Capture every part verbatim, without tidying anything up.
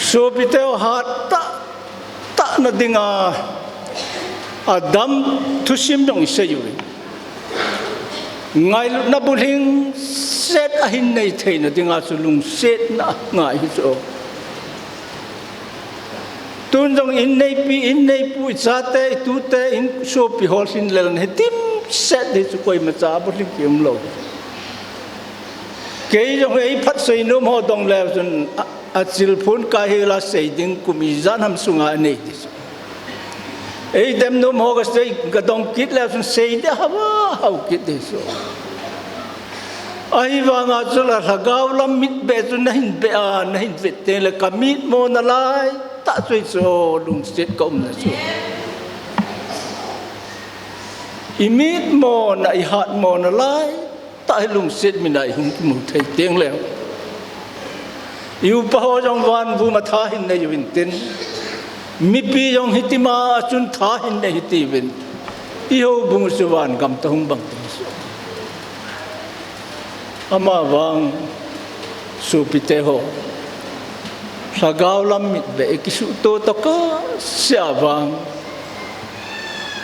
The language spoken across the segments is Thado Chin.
Sopite ho, hat tah tah na dinga adam thusim jong isei uve. Ngailutna bulhing set ahin nei theina dinga chu lungsetna angai hi chu. Tun jong inneipi, inneipu, ichate, itute, insopi ho lhinlelna hi dimset hi chu, koimacha bulhing kium lou. Kei jong eiphatsei nom ho dong leu chun a, achilphun kai hela sei ding kum ijat ham sunga anei ti chu. Eidem nom ho kasei, kadong kit leu chun sei ding ahao, ahao kit ti chu. Ahivanga chule lhagao lam mitbeh chu nahin beh a, nahin vet tengle kamitmo nalai tah chu hichu, lungset kaumna chu. Imitmona, ihatmona lai tah hi lungset mina ihung kimu thei tengleu, i-upa ho jong vanvuma tha hin nei uvin tin, mipi jong hitima chun tha hin nei hitiuvin, ihoubung chu vangam toh hung bang ding chu. Amavang sopite ho, lhagao lam mitbeh ikisuhto toh kahsea vang,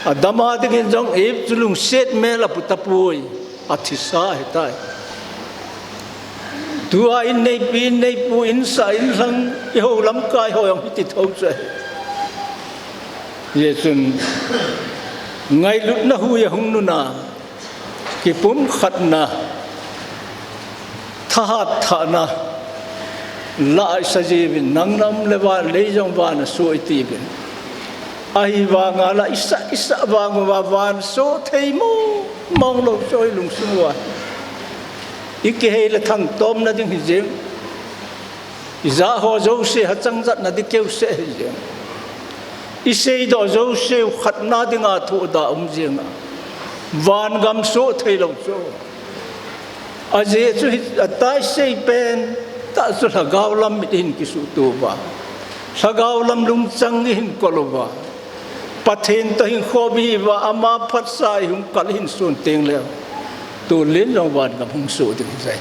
Adam a dingin jong Eve chu lungset mel apu tapoi, athisa ahitai. Tua inneipi, inneipu, insah, inlhang, ihou lamkai ho jong hiti thou chu ahi. Hijeh chun ngailutna hui ahung nuna, kipumkhatna, thahatthahna lah a isa jiuvin, nang na um le van, lei jong vana soh itiuvin. Ahivanga lah isah isah vang uva van soh thei mong mong lou chu ilungsung uva. Ikihei le thangtomna ding hijeng. Ijah ho jouse hachang jatna ding keuseh hijeng. Iseidoh jouseu khatna dinga thohda um jenga, vangam soh theilou chu. Ajeh chu hi, ataisei pen tah chu lhagao lam mit ihin kisuhto uva, lhagao lam lungchang ihin kol uva, Pathen toh hinkho ihiuva, ama phatsah ihung kal ihin son tengleu, tulen jong vangam hung soh ding ahi.